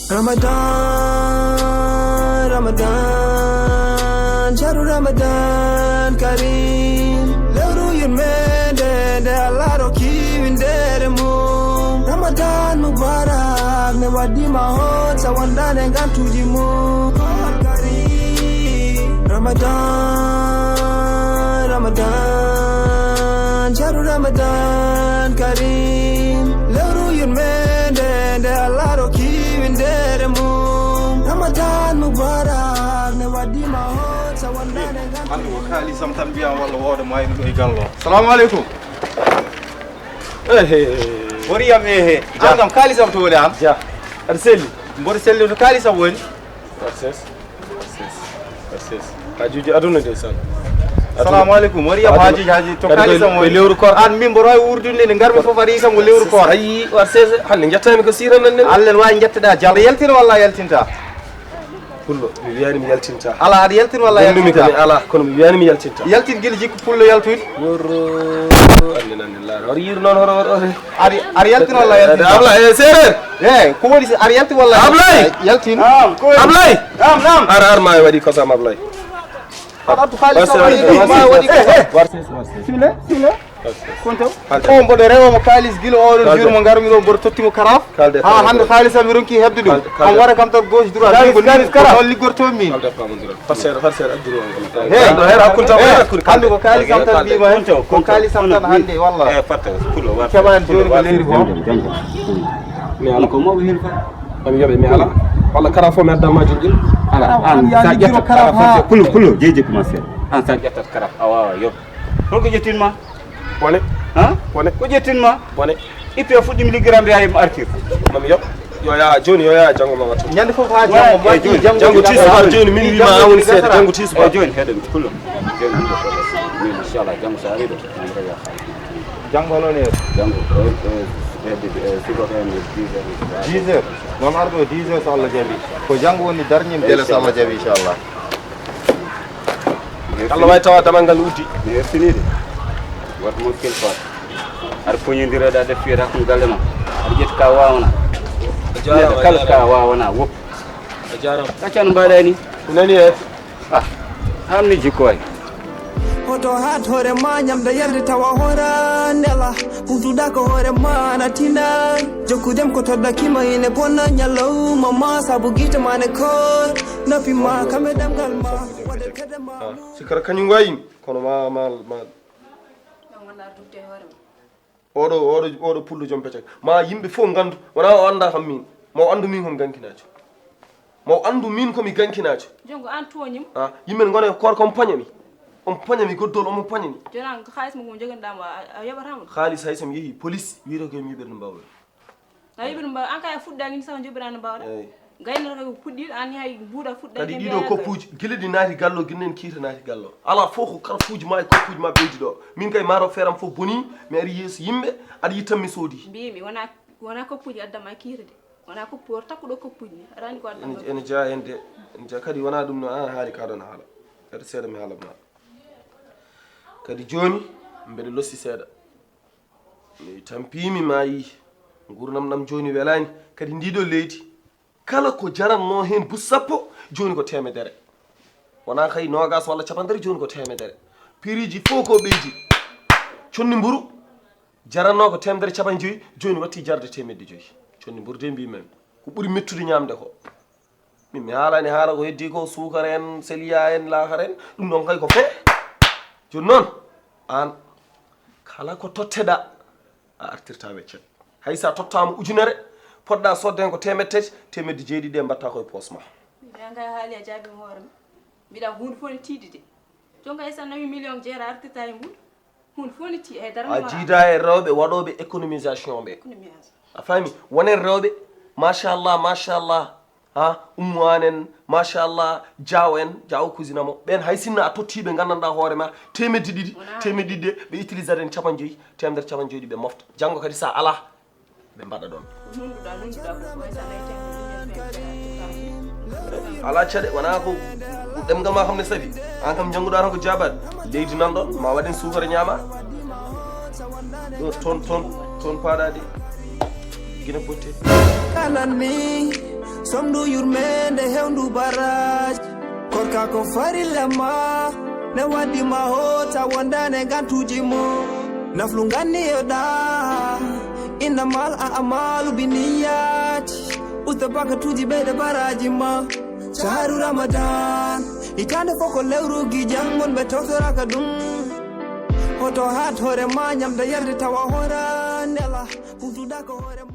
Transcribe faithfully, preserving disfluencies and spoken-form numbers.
Ramadan, Ramadan, shahru Ramadan Kareem. Lewru yurmeende nde Allah rokki winndere mum. Ramadan Mubarak, ne waɗɗii ma hoot sa wondaani e ngantuuji mum. Kareem. Ramadan, Ramadan, shahru Ramadan Kareem. Lewru yurmeende nde Allah rokki winndere mum. Ramadan Mubarak, ne waɗɗii ma hoot sa wondaani e ngantuuji mum. Hannde ko kaalisam tan mbiyan walla wooda mayruɗo e gallo. Salamu aleykum. Ehe. Woriyam ehe. An kam kaalisam to woni an? Ja. Aɗa selli? Mboɗo selli to kaalisam woni. Arses. Arses. Arses. Haajuuji aduna ndeysaan. Salamu aleykum. Woriyam haajuuji, haajuuji to kaalisam woni. Lewru koor. An min mboɗo wawi wurdude nde ngarmi fof ari kam ko lewru koor. Ayi, Arses, hannde njettami ko siran nan nen. Allah ne wawi njetteɗa jal. Yaltin walla yaltinta? Pullo, mi wiyani mi yaltinta. Ala, aɗa yaltin walla yaltinta? Ala, kono mi wiyani mi yaltinta. Yaltin gila jikku pullo yaltude. Woro, annin, annin, laara. Hor yir noon, hor, hor, hor. Aɗa, aɗa yaltin walla yaltinta? Abla, eh, seereer. Eh, ko woni si aɗa yaltin walla yaltinta? Ablay! Yaltin. Naam, ko woni? Ablay! Naam, naam. Ar, ar, ma waɗi kosam, Ablay. Aɗa addu haalis ma waɗi kosam. Sile, sile. Konto. O mboɗo rewa mo kaalis gila oɗon jour mo ngarmi ɗo mboɗo totti mo karaaf. Ha hannde haalis am mi ronki heɓde ɗum. On waɗa kam tan gauche droit. Kaalis, kaalis karaaf. Ko noon liggorto min. Haalde paamodiral. Fat seeɗa, fat seeɗa, addu ɗum. Hey. Hannde ko kaalis am tan mbima hen. Ko kaalis am tan hannde, wallah. Eh, fatta, pullo, watta. Keɓani jooni ko leydi ko. Mi ala. Ko mawɓe hen fa. Ɗum yoɓe mi ala. Walla karaaf o mi adda ma joƴƴin. Ala, an, sa ƴetta karaaf o. Pullo, pullo, jeeje commencé. An sa ƴettat karaaf, a wawa yoɓ. Holko ƴettinma? Bone. Ha? Bone. Ko ƴettinma? Bone. Ippe fuɗɗimi liggiramde yaay mo artir. Mami yoɓ. Yo yaa jooni, yo yaa janngo ma wattu. Ñande fof ha janngo, mo waɗi janngo. Janngo ti subaka jooni, min wiima a woni seeɗa. Janngo ti subaka. Jooni heɗen pullo. Jooni min, inchallah, janngo so ari ɗo. Janngo noon e? Janngo, eh, eh, eh, eh, subaka en dix heures. Dix heures. Noon arɗo dix heures so Allah jaɓi. Ko janngo woni darnima délai so Allah jaɓi, inchallah. Allah wawi tawa damal ngal uddi. Mi hertiniɗe. Wat mo kel fa. Aɗa foñodira ɗa def fiyata hakkunde galle ma. Aɗa ƴetta ka wawana. A jaaraama, kala ka wawana wop. A jaaraama. Kaccan mbaɗa ni. Ko nani e? Ah, an ni jikko ay. Hoto haat hoore ma ñamde yarde tawa hoora nela. Ɓuutuɗa ko hoore ma ana tinda. Jokkudem ko toɗɗakima ine bonna ñalawma ma sabu gite ma ne koor. Noppi ma kam e ɗemgal ma. Waɗe kede ma. Ah, si kara kañum wayi kono ma, ma, ma. Ɗum wona ardude hoore ma. Oɗo, oɗo, oɗo pullo joom pecak. Ma yimɓe fof ngandu. Wona o annda kam min. Ma o anndu min komi gankinaajo. Ma o anndu min komi gankinaajo. Jongo an tooñim. Ah, yimɓe ngone koor kom pañami. On pañami goddol omo pañami. Jonan ko xaalis mo joganɗa mo a yoɓata mo. Xaalis hay so mi yehi police wiyata ko mi yiɓirde mbawɗo. A yiɓir mba an kay a fuɗɗaaki ni sax joɓiraani mbawɗa. Eyi. Gaynata ko puɗɗiiɗo an ni hay mbuuɗa fuɗɗaaki. Kadi ɗiɗo koppuuji gila ɗi naati gallo ginen kiita naati gallo. Ala fof ko karfuuji ma e koppuuji ma ɓeydi ɗo. Min kay maaro feeram fof boni mi ari yeeso yimɓe aɗa yittan mi soodi. Mbiymi wona wona koppuuji addama kiita de. Wona koppu o takkuɗo koppuuji ni aɗa andi ko addama. Ene jeya hen de. Ene jeya kadi wona ɗum no an haali ka ɗon haala. Kadi seeɗa mi haalabma. Kadi jooni mbeɗa losti seeɗa. Mi tampiimi maayi. Nguurndam ɗam jooni welaani. Kadi ndiiɗo leydi kala ko jaranno heen bus sappo jooni ko teemedere. Wonaa kay noogaas walla cappanɗe tati jooni ko teemedere. Piriiji fof ko ɓeydi. Conni mburu jarannoo ko teemedere capanɗe joyi jooni watti jarde teemedde joyi. Conni mburu de mbiimi ko ɓuri mettude ñaamde ko. Min mi haalani haala ko heddi ko suukara en seliya en laakara en ɗum ɗon kay ko fee. Jooni noon aan kala ko totteɗa a artirta weccet. Hay sa tottama ujunere poɗɗa sodde hen ko teemedde tati teemedde jeeɗiɗi ɗe mbatta koye poos ma. Min kay haali a jaabi hoore ma. Mbiɗa huunde fof ne tiiɗi de. Jooni kay sa nawi million jeere a artirta e mbuuɗu. Huunde fof ne tiiɗi e darnde a jiida e rewɓe waɗooɓe économisation ɓe. A faami wonen rewɓe machallah machallah. Ha ummu an en machallah jaw en jaw cousine amo ɓen hay sinno a tottiɓe gandanɗa hoore ma teemedde ɗiɗi teemedde ɗiɗi de ɓe utilisat en capanɗe joyi teemedere capanɗe joyi ɗi ɓe mofta janngo kadi sa ala ɓe mbaɗa ɗon. Ala caɗe wona ko ɗemgal ma kam ne saɗi an kam jannguɗa tan ko jabaɗe leydi nan ɗon ma waɗen suukara ñaama ɗo toon toon toon paɗaɗi gina botte. Kalanmi Ɗomɗu yurmeende hewndu baraji. Korka ko farilla ma. Ne waddi ma hoota wondane gantuji mo. Naflu ganniyoɗa. Innamal a amalu biniyati. Usta bakatuji ɓeyde baraji ma. Shahru Ramadan. Hitande foko lewru gijang mon ɓe tawtoraka ɗum. Hoto hat hoore ma nyamde yarde tawa hoora nela. Hutuda ko hoore ma.